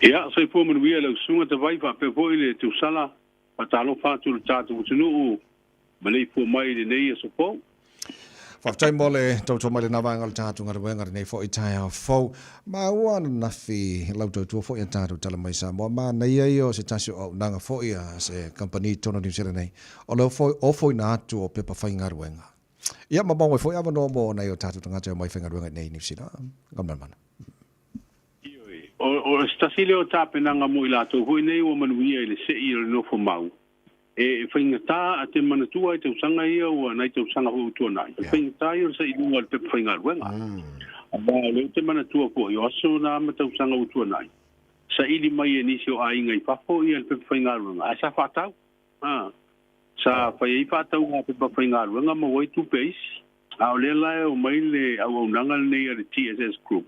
Ia, soifua manuia lau susuga Tavai faapea foi le tausala faatalofa atu i le tatou atunuu maleifua mai i lenei aso fou. Faafetai mo le tautua mai lena vaega o le tatou galuega lenei foi taeao fou. Maua ananafi lau tautua foi a tatou tala mai Samoa. Manaia ia o se tasi o auaunaga foi a se kamupani i totonu o Niu Sila nei, o le ofoina atu o pepa faigaluega. Ia ma maua ai foi avanoa mo nai o tatou tagata e omai faigaluega i nei i Niu Sila. Gamalamala. Ioe, o se tasi lea o tapenaga mo i latou foi nei ua manuia i le sei o le nofo mau, e faigata a te manatua i tausaga ia ua nai tausaga foi ua tuanai, o le faigata ia o le sailiga o le pepa faigaluega. Aua o lea ou te manatua foi, o aso na ma tausaga ua tuanai, saili mai e nisi o aiga i fafo ia le pepa faigaluega, ae sa faatau. Sa fai ai faatauga pepa faigaluega ma maua ai tupe a isi. A o lea la e omai le auaunaga lenei a le TSS Group,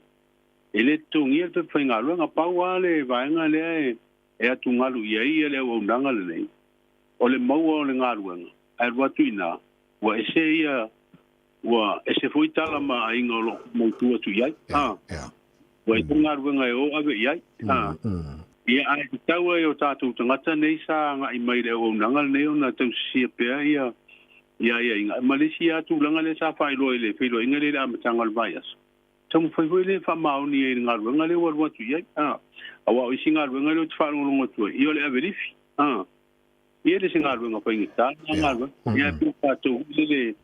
e le totogia le pepa faigaluega. Pau lava le vaega lea e atugalu i ai le auaunaga lenei, o le maua o le galuega, ae alu atu i ina, ua ese ia, ua ese foi tala ma aiga o lo o mautu atu i ai. Ua ese le galuega e o ave i ai. Ia, ae tatau ai o tatou tagata nei sa agai mai i le auaunaga lenei ona tausisia pea ia aiaiga. Ma le isi lava tulaga lea sa faailoa i le feiloaiga lea i le amataga o le vaiaso, taumafai foi lea e faamaoni ai i le galuega lea ua alu atu i ai. Aua o isi galuega lea ou te faalogologo atu ai, ia o le ave lifi. Ia e le se galuega faigata lena galuega. Ia ae pei o tatou foi lele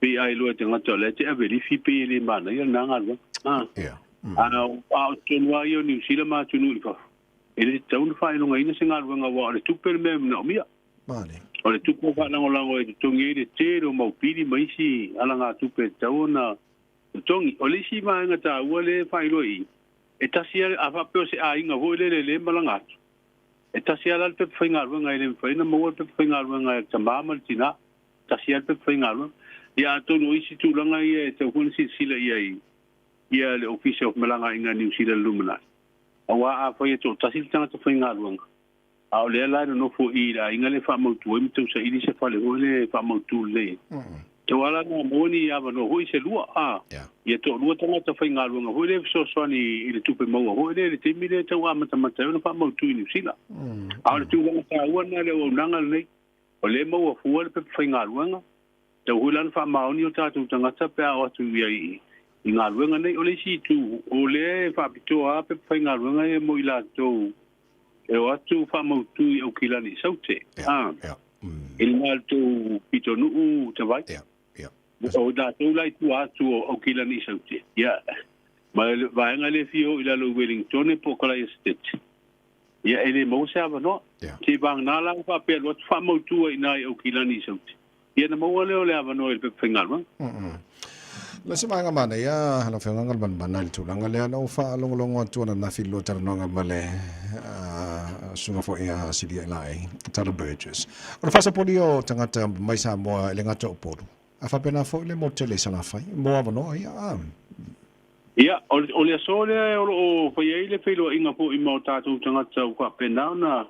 pei a iloa e tagata o la e te ave lifi pei e le manaia lena galuega. A o totonu lava ia o Niu Sila ma atunuu i fafo, e le tatau ona faailogaina se galuega aua o le tupe le mea e manaomia. O le tupe e faalagolago e totogi ai le tele o mau pili ma isi alagatupe e tatau ona totogi. O le isi vaega taua lea e faailoa i i, e tasi lava, a faapea o se aiga foi lele lea e malaga atu, e tasi lava la le pepa faigaluega, e le mafai ona maua le pepa faigaluega e le tama ma le tina, tasi lava le pepa faigaluega. Ia atonu o isi tulaga ia e tatau foi ona silasila i ai ia le Ofisa o Femalagaaiga a Niu Sila i le lumanai, aua afai e toatasi le tagata faigaluega, a o lea la e nonofo i i le aiga lea e faamautu ai ma tausaili se fale foi lea e faamautu lelei ai. Tau ala na maua ni avanoa foi se lua, a ia toalua tagata faigaluega foi lea e fesoasoani i le tupe maua foi lea i le taimi lea e tau amatamata ai ona faamautu i Niu Sila. A o le tulaga taua lena i le auaunaga lenei, o lea e maua fua le pepa faigaluega, tau foi la ona faamaoni o tatou tagata pe a o atu i ai i galuega nei. O le isi itu, o lea e faapitoa lava pepa faigaluega ia mo i latou e o atu faamautu i Aukilani i Saute. I le matou pitonuu Tavai. O i latou la i tua atu o Aukilani i Saute. Ia, ma le vaega lea e fia o i lalo i Wellingtone po o Kalaesetete, ia e le maua se avanoa. Se i vagana la ua faapea alu atu faamautu ai i ina i Aukilani i Saute. Ia ona maua lea o le avanoa i le pepa faigaluega. Le isi vaega manaia lau Afioga Galumalemana i le tulaga lea, na ou faalogologo atu ananafi i le lua talanoaga ma le susuga foi a Silia Ilaei, Tyler Burgess. O le faasapoli o tagata mai Samoa e le gata o Upolu, a faapena foi le motu tele i Salafai mo avanoa ia. Ia, o le aso lea o lo o fai ai le feiloaiga foi ma o tatou tagata ua faapena ona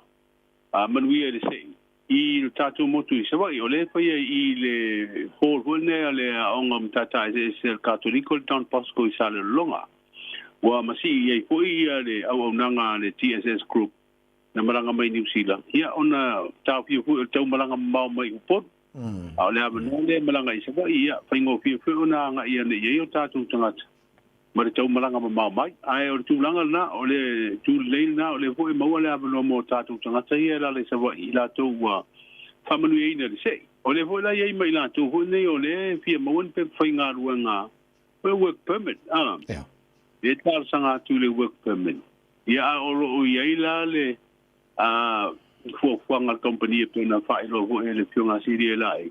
manuia i le sei i le tatou motu i Savaii, o lea e faia i le hall foi lenei a le Aoga o Matata Eseese a le Katoliko le Don Bosco i Salelologa. Ua masii i ai foi ia le auaunaga a le TSS Group na malaga mai Niu Sila, ia ona taofia foi o le tau malaga mamao mai Upolu. A o le avanoa lea e malaga i Savaii, ia faigofie foi ona agai ane i ai o tatou tagata ma le tau malaga mamao mai. Ae o le tulaga lena, o le itu lelei lena, o lea foi e maua le avanoa mo tatou tagata ia e alaala i Savaii, i latou ua faamanuiaina i le sei. O lea foi la e i ai ma i latou foi nei o lea e fia maua ni pepa faigaluega, foi work permit, a, lea e talosaga atu i le work permit. Ia, a o lo o i ai la le fuafuaga a le kamupani e pei ona faailoa foi e le Afioga a Silia Elae,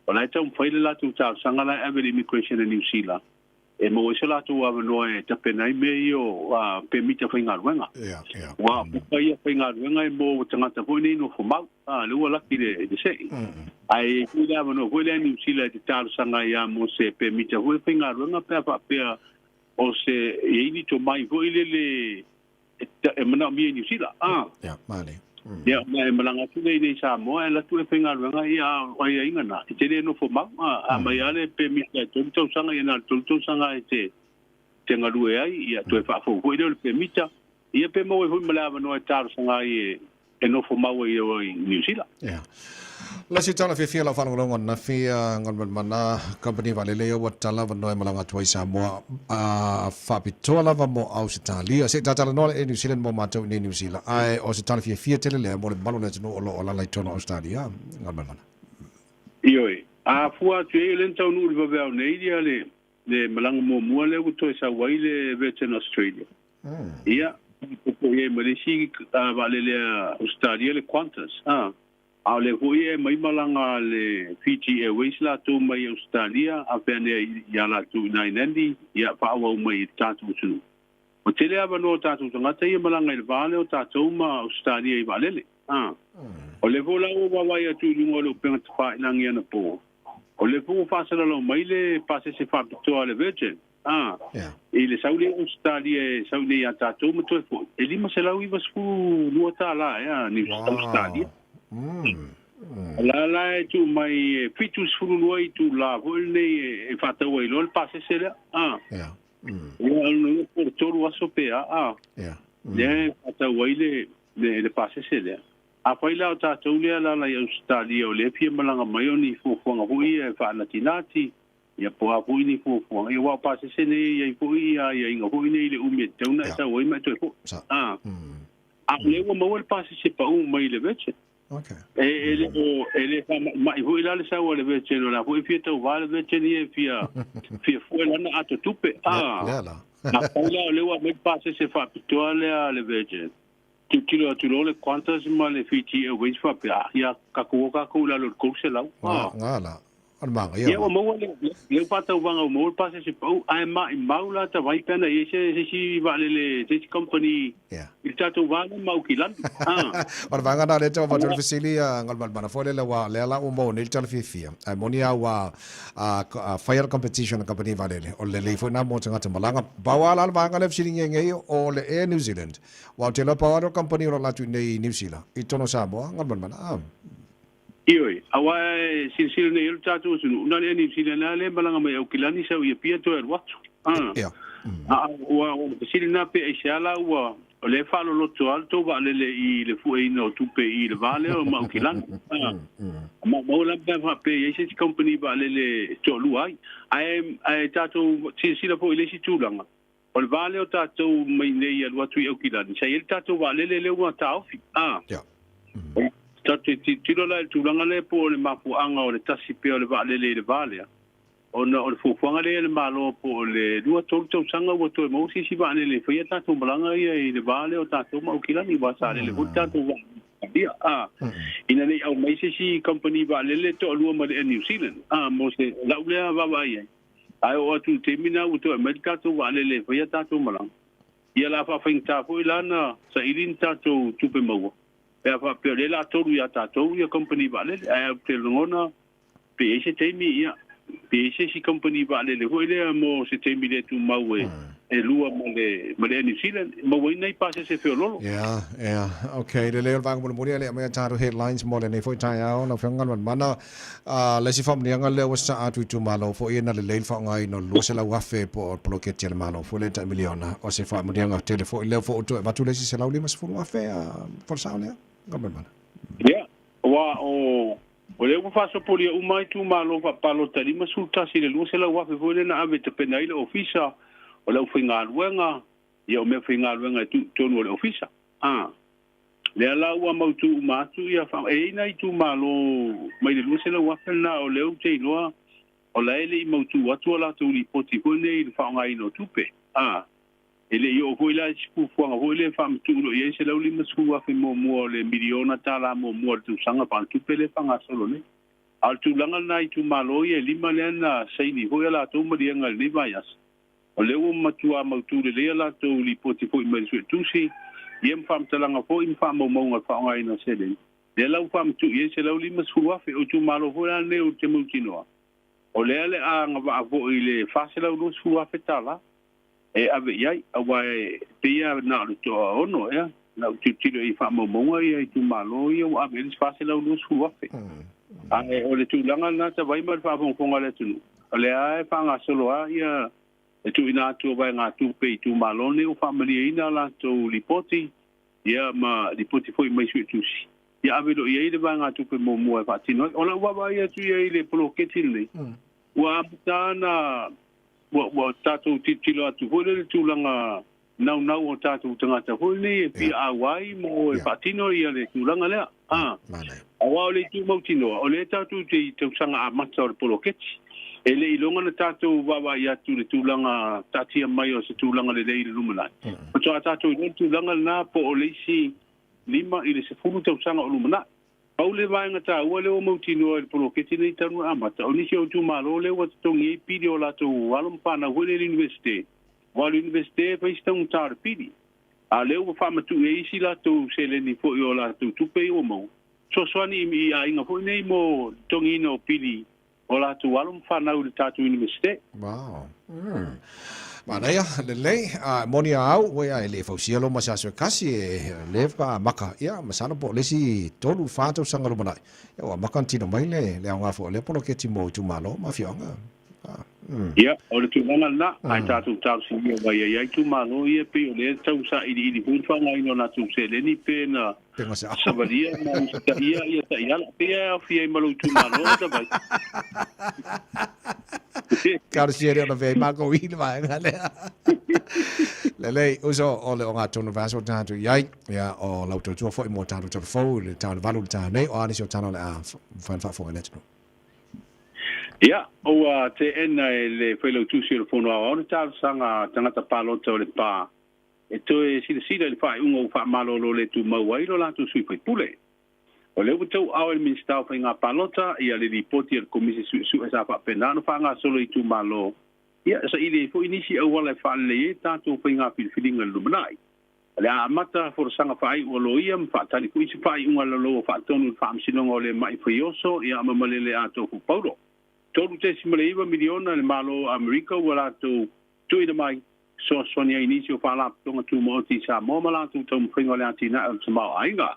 o la e taumafai le latou talosaga la e ave i le Immigration a Niu Sila e maua ai so latou avanoa e tapena ai mea ia o pemita faigaluega. Aua o pepa ia faigaluega e mo tagata foi nei nofo mau, lea ua laki i le sei. Ae i ai foi le avanoa foi lea a Niu Sila e te talosaga ai lava mo se pemita foi faigaluega pe a faapea o se e i ai ni tomai foi lele e manaomia i Niu Sila. Ia, ma e malaga atu lea i inei i Samoa, e alu atu e faigaluega, ia, a o aiaiga na, e te le nofo mau, a aumai lava le pemita e 3 tausaga, ia na o le 3 tausaga e te galue ai, ia toe faafou foi lea o le pemita. Ia pe maua ai foi ma le avanoa e talosaga ai e nofo mau ai i Niu Sila. Ia. Le isi tala fiafia lau faalogologo ananafi Galumalemana Company vaalele ia ua tatala avanoa e malaga atu ai i Samoa faapitoa lava mo Ausetalia. Se i tatalanoa le Air New Zealand mo matou i nei Niu Sila ae o se tala fiafia tele lea mo le mamalu o le atunuu o lo o alaala i totonu o Ausetalia Galumalemana. Ioe. A fua atu i ai o lea na taunuu i le vaveao nei ia le malaga muamua lea ua toe sau ai le Virgin Australia. Ia, faaopoopo i ai ma le isi vaalele a Ausetalia le Qantas. A o lea foi e aumai malaga a le Fiji Airways latou mai Ausetalia a fea anea ia latou i Nainani, ia faaauau mai i le tatou atunuu. Ua tele avanoa o tatou tagata ia malaga i le va lea o tatou ma Ausetalia i vaalele. O lea foi la ua vaavaai atu i luga o le upega tafailagi anapo, o lea foi ua faasalalau mai le pasese faapitoa a le Virgin. A, i le sau lea i Ausetalia e sau nei ia tatou ma toe foi, e $592 tala ea Niu Ausetalia. O la la e tuu mai e 72 itula foi lenei e faatau ai loa le pasese lea. A, ia, o po o le 3 aso pe a, a, lea e faatau ai le pasese lea. Afai la o tatou lea e alaala i Ausetalia o lea e fia malaga mai o ni fuafuaga foi ia e faanatinati, Ia po o a foi ni fuafuaga, ia aua o pasese nei e i ai foi ia aiaiga foi nei i le umi e tatau ona e sau ai ma e toe foi. A, a o lea ua maua le pasese pau mai i le Virgin. Okay. E le o, e le faamaimai foi la le sau a le Virgin, o la foi e fia tauva le Virgin ia e fia, fia fue lana ato tupe. A, Lea la. afai la o lea ua aumai le pasese faapitoa lea a le Virgin, tilotilo atu loa le Qantas ma le Fiji Airways faapea, ah, ia tatou o tatou i lalo i le 300. Nga, nga la. O le manaia. Ia ua maua le le faatauvaga ua maua le pasese pau ae maimau la tavai pe ana i ai se se isi vaalele se isi company i le tatou va lea ma Aukilani. Ah. O le vaega lena lea e tau avatu ai le fesili a Galumalemana foi lele aua o lea la ua maua nei le tala fiafia ae moni lava ua fai le competition a kamupani vaalele o le lelei foi lena mo tagata malaga. Pau lava la le vaega lea e fesiligia nei o le Air New Zealand aua ou te iloa pau lava lea o kamupani o lo o latou i inei i Niu Sila i totonu o Samoa Galumalemana. Ah. Ioe, aua e silasila nei ai lo tatou atunuu, na o le Air New Zealand lava lea e malaga mai Aukilani sau i Apia toe alu atu. Ia. A ua o le fesili lena pe aisea la ua o lea e faaloloto lava le tou vaalele i le fueina o tupe i le va lea ma Aukilani. Maumau la pe a faapea e i ai se isi company vaalele e toalua ai. Ae tatou silasila foi i le isi tulaga, o le va lea o tatou mai nei alu atu i Aukilani, sa i ai le tatou vaalele lea ua taofi. A. Ia. Tatou te tilotilo la i le tulaga lea po o le mafuaaga o le tasi pea o le vaalele i le va lea, ona o le fuafuaga lea i le Malo po o le 2, 3 tausaga ua toe maua se isi vaalele e faia tatou malaga ia i le va lea o tatou ma Aukilani, aua sa lele foi le tatou vaalele i Italia. A. Ina ne i aumai se isi kamupani vaalele toalua ma le Air New Zealand, a, mo se lau lea vaavaai ai. Ae oo atu i le taimi lena ua toe aumai le tatou vaalele e faia tatou malaga. Ia la faafaigata foi la ona saili ni tatou tupe maua pe a faapea o lea o le a tolu ia tatou ia kamupani vaalele. Ae ou te lagona pe i ai se taimi, ia, pe i ai se isi kamupani vaalele foi lea mo se taimi le tumau e e lua ma le ma le Air New Zealand, e maua ai nai pasese feololo. Ia, ia. Ok, lelei o le vaega mulimuli e le aumaia tatou headlines mo lenei foi taeao, lau Afioga Galumalemana. A le isi faamanuiaga lea ua sasaa atu i itumalo foi ia na lelei le faaaogaina o le 200,000 po o le poloketi a le Malo foi lea tai miliona. O se faamanuiaga tele foi lea foi ua toe avatu le isi 150,000 a po o le sao lea? Galumalemana. Ia, aua o o lea ua faasopolia uma itumalo faapalota 51 i le 200,000 foi lea na ave e tapena ai le ofisa o le aufaigaluega, ia o meafaigaluega e tuu i totonu o le ofisa. A. Lea la ua mautu uma atu ia e i ai nai itumalo mai le 200,000 lena o lea ou te iloa o la e le i mautu atu a latou lipoti foi nei i le faaaogaina o tupe. A, e le i oo foi la i se fuafuaga foi lea e faamatuu loa i ai $150,000 muamua o le miliona tala muamua o le tausaga faaletupe lea e faagasolo nei. A o le tulaga lena i itumalo ia e lima lea na saini foi a latou maliega i lenei vaiaso, O lea ua matua mautu lelei a latou lipoti foi mai le Suetusi, ia ma faamatalaga foi ma faamaumauga o le faaaogaina o seleni. Lea la ua faamatuu i ai $150,000. O itumalo foi la lenei ou te mautinoa, o lea le a agavaa foi i le $420,000 e ave i ai, aua e pei lava na o le toaono ea, na ou tilotilo i faamaumauga ia itumalo ia ua ave i ai le $420,000. Ae o le tulaga lena talu ai ma le faafogafoga a le atunuu, o lea e faagasolo lava ia E tuuina atu o vaegatupe i itumalo nei ua faamalieina a latou lipoti, ia ma lipoti foi mai suetusi, ia ave loa i ai le vaegatupe muamua e faatino ai. O lau vaavaai atu ia i le poloketi lenei, ua amata ona ua tatou tilotilo atu foi lea i le tulaga naunau o tatou tagata foi nei e fia auai mo e faatino ia le tulaga lea. Aua o le itu mautinoa, o lea tatou te i tausaga amata o le poloketi. E le iloga na tatou vaavaai atu i le tulaga taatia mai o se tulaga lelei i le lumanai. Faatoa tatou iloa le tulaga lena po o le isi 5 i le 10 tausaga o lumanai. Pau le vaega taua lea ua mautinoa i le poloketi lenei talu ona amata, o nisi o itumalo lea ua totogi ai pili o latou alo ma fanau foi lea i le Iunivesite. Aua o le Iunivesite e fai si taugata o le pili. A o lea ua faamatuu ai isi latou seleni foi o latou tupe ia ua maua, fesoasoani i aiga foi nei mo le totogiina o pili o latou alo ma fanau i le tatou Iunivesite. Wow. Manaia, lelei, a moni a au, ua ia e le fausia lo ma se aso e kasi e le wha maka. Ia, masalo po o le isi 3, 4 tausaga lumanai. Ia, ua amata ona tino mai le, le aoga foi o lea poloketi mo itumalo ma afioaga. Ia, o le tulaga lena, ae tatou talosia mai ai ai itumalo ia pei o lea e tau sailiili foi le faaaogaina o latou seleni pe na savalia ma usitaia ia taiala. Pei e aofia ai ma lou itumalo Tavai. Talosia lea ona vea ai mākou i le vaega lea. Lelei, uso, o le ogatotonu vaiaso o tatou i ai, ia, o lau tautua foi mo tatou talafou i le taeao 8 i le taeao nei, o a nisi o tala o le a mafai ona faafofoga i le atunuu. Ia, ua teena e le Failautusi o le Fono Aoao le talosaga a tagata palota o Lepa e toe silasila i le faaiuga ua faamalolo le tumau ai lo latou sui faipule. O lea ua tauaao e le Minisita o Faiga Palota ia le lipoti a le Komisi Suesue sa faapena ona faagasolo i itumalo, ia, saili ai foi nisi auala e faalelei ai tatou faiga filifiliga i le lumanai. O le a amata folasaga faaiu a loia ma faatali foi se faaiuga laloa faatonu i le Faamasinoga o le Ma'i Faioso ia ma Malele Atofu Paulo. $3.9 miliona le Malo o Amerika ua latou tuuina mai fesoasoani ai i nisi o Faalapotopotoga Tumaoti i Samoa ma latou taumafaiga o le atinae o le tamaoaiga.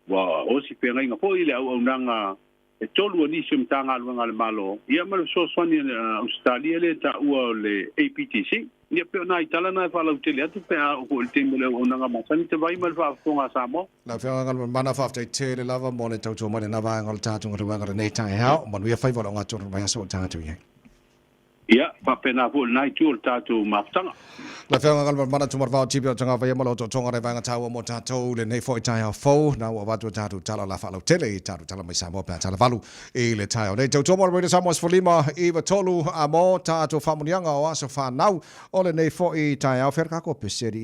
Ua osi feagaiga foi le auaunaga e tolu o nisi o Matagaluega a le Malo, ia ma le fesoasoani a Ausetalia lea e taua o le APTC. Ia pei o nai tala na e faalautele atu pe a oo foi i le taimi o le auaunaga masani te vai ma le faafofoga a Samoa. Lau Afioga Galumalemana, faafetai tele lava mo le tautua mai i lena vaega o le tatou galuega i lenei taeao. Manuia faiva o le ogatotonu o le vaiaso o tatou i ai. Ia, faapena foi lena itu o le tatou mafutaga. Lau Afioga Galumalemana Tumarevao Tipi o Tagavaia ma lo otootoga le vaega taua mo tatou i lenei foi taeao fou. Na ua avatu a tatou tala la faalautele i tatou tala mai Samoa pe a tala 8 i le taeao nei. Tautua mo le Radio Samoa 15 9 3 a mo tatou faamuniaga o aso fanau o lenei foi taeao. Fea le kako peseli.